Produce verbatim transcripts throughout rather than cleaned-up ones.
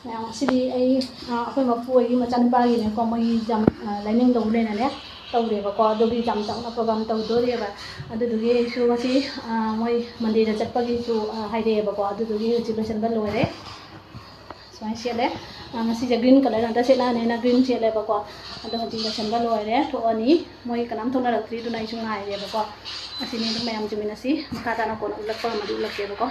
ꯃꯌꯥꯝ, ꯉꯁꯤꯗꯤ ꯑꯩ, ꯑ, ꯑꯩꯈꯣꯏ ꯃꯄꯨ ꯍꯣꯏꯒꯤ ꯃꯆꯥꯅꯨꯄꯥꯒꯤꯅꯦꯀꯣ, ꯃꯣꯏꯒꯤ ꯌꯥꯝ, ꯑ, ꯂꯥꯏꯅꯤꯡ ꯇꯧꯕꯅꯦꯅꯅꯦ ꯇꯧꯔꯦꯕꯀꯣ꯫ ꯑꯗꯨꯒꯤ ꯌꯥꯝ ꯆꯥꯎꯅ program ꯇꯧꯗꯣꯔꯤꯑꯕ꯫ ꯑꯗꯨꯗꯨꯒꯤ ꯑꯩꯁꯨ ꯉꯁꯤ, ꯑ, ꯃꯣꯏ Monday ꯗ ꯆꯠꯄꯒꯤꯁꯨ, ꯑ, ꯍꯥꯏꯔꯛꯑꯦꯕꯀꯣ꯫ ꯑꯗꯨꯗꯨꯒꯤ ꯍꯧꯖꯤꯛ ꯂꯣꯏꯁꯤꯟꯕ ꯂꯣꯏꯔꯦ꯫ ꯁꯨꯃꯥꯏꯅ ꯁꯦꯠꯂꯦ꯫ ꯑ, ꯉꯁꯤꯁꯦ green colour ꯉꯥꯛꯇ ꯁꯦꯠꯂꯛꯑꯅꯦꯅ green ꯁꯦꯠꯂꯦꯕꯀꯣ꯫ ꯑꯗꯣ ꯍꯧꯖꯤꯛ ꯂꯣꯏꯁꯤꯟꯕ ꯂꯣꯏꯔꯦ, ꯊꯣꯛꯑꯅꯤ꯫ ꯃꯣꯏ ꯀꯅꯥꯝ ꯊꯣꯛꯅꯔꯛꯇ꯭ꯔꯤ, ꯑꯗꯨꯅ ꯑꯩꯁꯨ ꯉꯥꯏꯔꯦꯕꯀꯣ꯫ ꯑꯁꯤꯅꯤ ꯑꯗꯨꯝ ꯃꯌꯥꯝ ꯆꯨꯃꯤꯟꯅꯁꯤ꯫ ꯃꯈꯥ ꯇꯥꯅ ꯀꯣꯟꯅ ꯎꯠꯂꯛꯄ ꯉꯝꯃꯗꯤ ꯎꯠꯂꯛꯀꯦꯕꯀꯣ꯫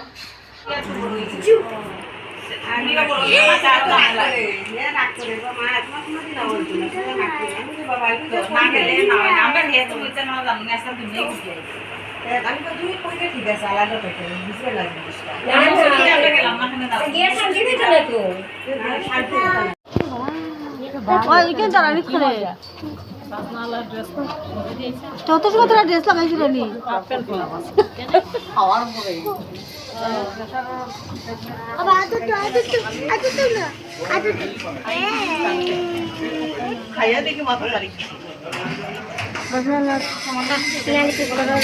हाँ, ये क्या चला रही खड़े? चौथा से तेरा dress लगाई थी रानी। अब आ तो, तो, आ तो, तो, आ तो, तो ना, आ तो, तो। खाया देखिए माता सारी। बस ना, ना, ना, ना,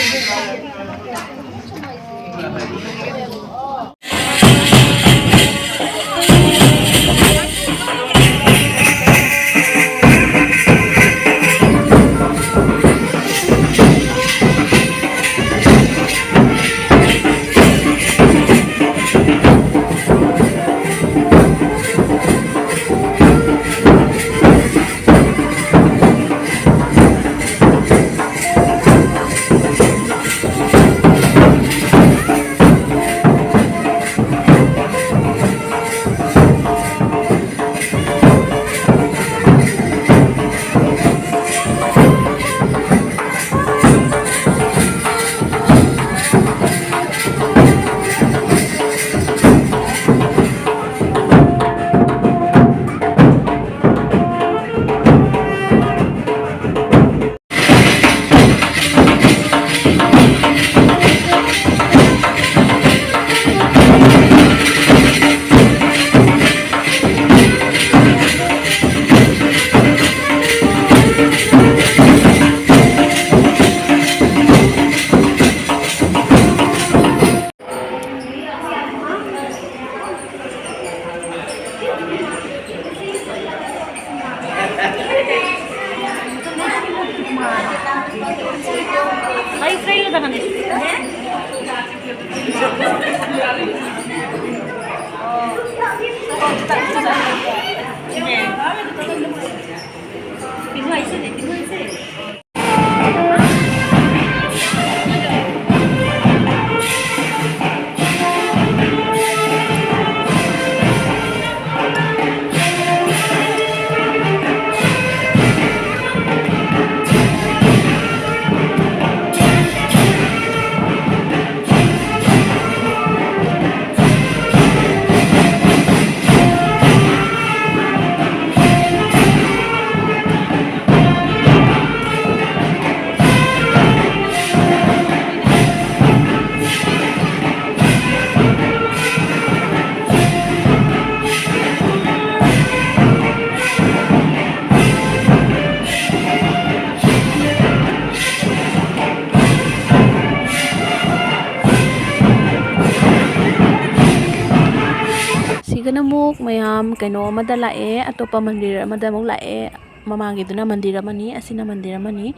ꯁꯤꯒꯅ ꯑꯃꯨꯛ ꯃꯌꯥꯝ ꯀꯩꯅꯣ ꯑꯃꯗ ꯂꯥꯛꯑꯦ, ꯑꯇꯣꯞꯄ ꯃꯟꯗꯤꯔ ꯑꯃꯗ ꯑꯃꯨꯛ ꯂꯥꯛꯑꯦ꯫ ꯃꯃꯥꯡꯒꯤꯗꯨꯅ ꯃꯟꯗꯤꯔ ꯑꯃꯅꯤ, ꯑꯁꯤꯅ ꯃꯟꯗꯤꯔ ꯑꯃꯅꯤ꯫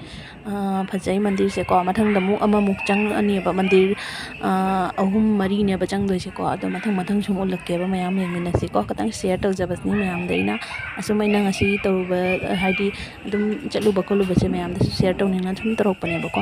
ꯑꯥ, ꯐꯖꯩ ꯃꯟꯗꯤꯔꯁꯦꯀꯣ꯫ ꯃꯊꯪꯗ ꯑꯃꯨꯛ ꯑꯃꯃꯨꯛ ꯆꯪꯉꯅꯦꯕ, ꯃꯟꯗꯤꯔ, ꯑꯥ, ꯑꯍꯨꯝ ꯃꯔꯤꯅꯦꯕ ꯆꯪꯗꯣꯏꯁꯦꯀꯣ꯫ ꯑꯗꯣ ꯃꯊꯪ ꯃꯊꯪ ꯁꯨꯝ ꯎꯠꯂꯛꯀꯦꯕ, ꯃꯌꯥꯝ ꯌꯦꯡꯃꯤꯟꯅꯁꯤꯀꯣ꯫ ꯈꯤꯇꯪ ꯁꯤꯌꯔ ꯇꯧꯖꯕꯁꯤꯅꯤ ꯃꯌꯥꯝꯗ ꯑꯩꯅ꯫ ꯑꯁꯨꯝ ꯑꯩꯅ ꯉꯁꯤ ꯇꯧꯔꯨꯕ, ꯍꯥꯏꯗꯤ ꯑꯗꯨꯝ ꯆꯠꯂꯨꯕ ꯈꯣꯠꯂꯨꯕꯁꯦ ꯃꯌꯥꯝꯗꯁꯨ ꯁꯤꯌꯔ ꯇꯧꯅꯤꯡꯅ ꯁꯨꯝ ꯇꯧꯔꯛꯄꯅꯦꯕꯀꯣ꯫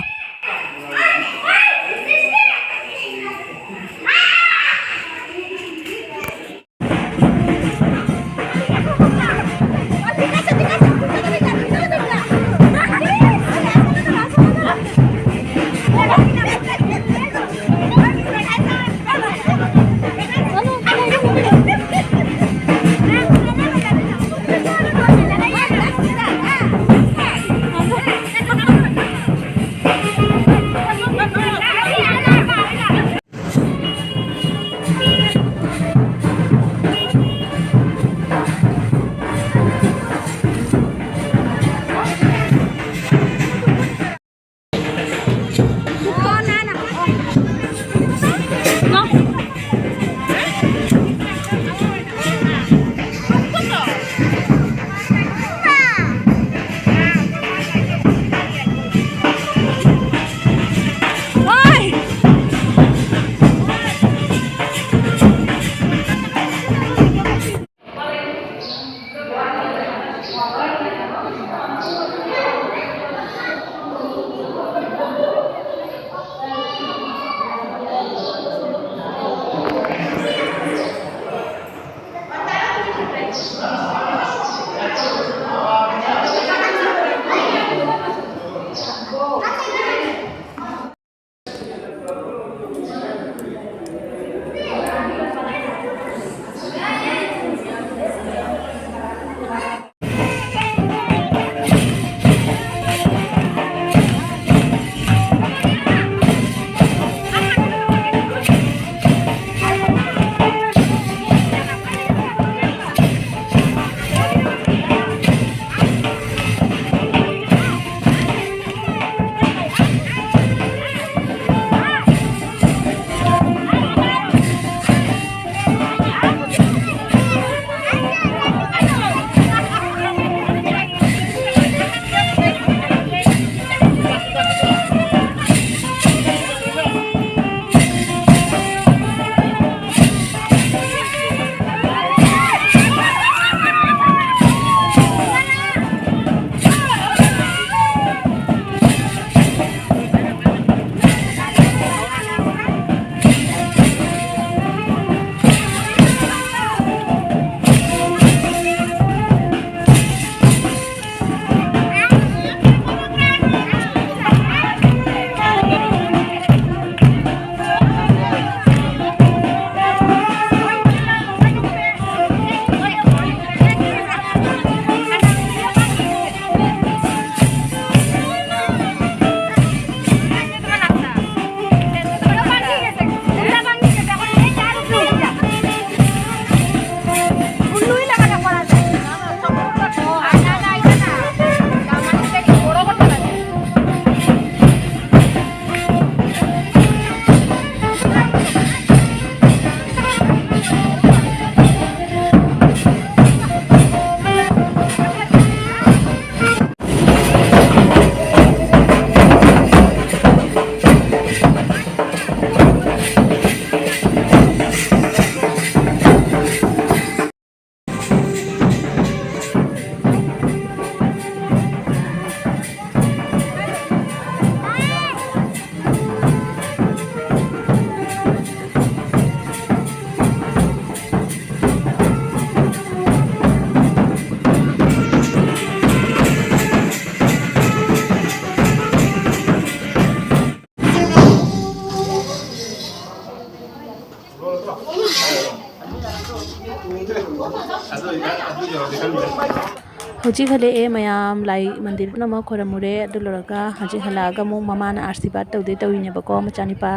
ꯍꯧꯖꯤꯛ ꯍꯜꯂꯛꯑꯦ ꯃꯌꯥꯝ, ꯂꯥꯏ ꯃꯟꯗꯤꯔ ꯄꯨꯝꯅꯃꯛ ꯈꯣꯏꯔꯝꯃꯨꯔꯦ꯫ ꯑꯗꯨ ꯂꯣꯏꯔꯒ ꯍꯧꯖꯤꯛ ꯍꯜꯂꯛꯑꯒ ꯑꯃꯨꯛ ꯃꯃꯥꯅ ꯑꯥꯔꯁꯤꯕꯥꯗ ꯇꯧꯗꯣꯏ ꯇꯧꯔꯤꯅꯦꯕꯀꯣ꯫ ꯃꯆꯥꯅꯤꯄꯥ,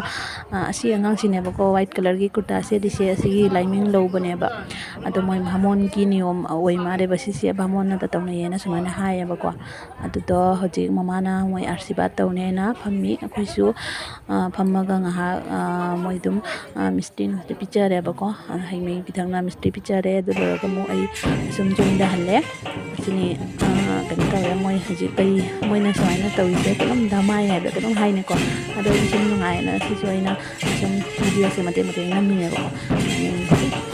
ꯑ, ꯑꯁꯤ ꯑꯉꯥꯡꯁꯤꯅꯦꯕꯀꯣ, white colourꯒꯤ ꯀꯨꯔꯇꯥ ꯁꯦꯠꯂꯤꯁꯦ, ꯑꯁꯤꯒꯤ ꯂꯥꯏꯃꯤꯡ ꯂꯧꯕꯅꯦꯕ꯫ ꯑꯗꯣ ꯃꯣꯏ ꯚꯥꯃꯣꯟꯒꯤ ꯅꯤꯌꯣꯝ ꯑꯣꯏ ꯃꯥꯜꯂꯦꯕ ꯁꯤꯁꯦ, ꯚꯥꯃꯣꯟꯅꯒ ꯇꯧꯅꯩꯌꯦꯅ ꯁꯨꯃꯥꯏꯅ ꯍꯥꯏꯌꯦꯕꯀꯣ꯫ ꯑꯗꯨꯗꯣ ꯍꯧꯖꯤꯛ ꯃꯃꯥꯅ ꯃꯣꯏ ꯑꯥꯔꯁꯤꯕꯥꯗ ꯇꯧꯅꯦꯅ ꯐꯝꯃꯤ꯫ ꯑꯩꯈꯣꯏꯁꯨ, ꯑ, ꯐꯝꯃꯒ ꯉꯥꯏꯍꯥꯛ, ꯑ, ꯃꯣꯏ ꯑꯗꯨꯝ, ꯑ, ꯃꯤꯁꯇ꯭ꯔꯤꯅ ꯍꯧꯖꯤꯛ ꯄꯤꯖꯔꯦꯕꯀꯣ꯫ ꯑ, ꯍꯩ ꯃꯍꯤ ꯄꯤꯊꯛꯅ ꯃꯤꯁꯇ꯭ꯔꯤ ꯄꯤꯖꯔꯦ꯫ ꯑꯗꯨ ꯂꯣꯏꯔꯒ ꯑꯃꯨꯛ ꯑꯩ ꯁꯨꯝ ꯌꯨꯝꯗ ꯍꯜꯂꯦ꯫ ꯑꯁꯤꯅꯤ, ꯑ, ꯀꯩꯅꯣ ꯇꯧꯔꯦ, ꯃꯣꯏ ꯍꯧꯖꯤꯛ ꯀꯩ, ꯃꯣꯏꯅ ꯁꯨꯃꯥꯏꯅ ꯇꯧꯔꯤꯁꯦ ꯄꯨꯂꯞ ꯙꯃꯥꯏ ꯍꯥꯏꯕ꯭ꯔꯥ ꯀꯩꯅꯣꯝ ꯍꯥꯏꯅꯦꯀꯣ꯫ ꯑꯗꯣ ꯑꯩꯗꯤ ꯁꯨꯝ ꯅꯨꯡꯉꯥꯏꯌꯦꯅ ꯁꯤꯁꯨ ꯑꯩꯅ ꯁꯨꯝ ꯚꯤꯗꯤꯑꯣꯁꯦ ꯃꯇꯦꯛ ꯃꯇꯦꯛ ꯅꯝꯃꯤꯅꯦꯕꯀꯣ꯫ ꯎꯝ꯫